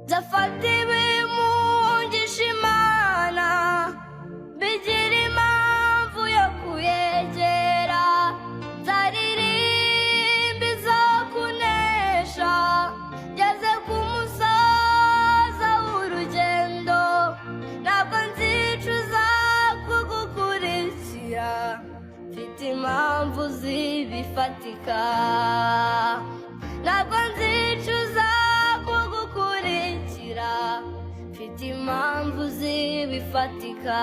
Nzafata ibimungisha Imana, bigira impamvu yo kuyegera. Nzaririmba izo kunesha, ngeze ku musozo w'urugendo. Ntabwo nzicuza kugukurikira, mfite impamvu zibifatika. Ntabwo nzicuza kugukurikira, mfite impamvu zibifatika.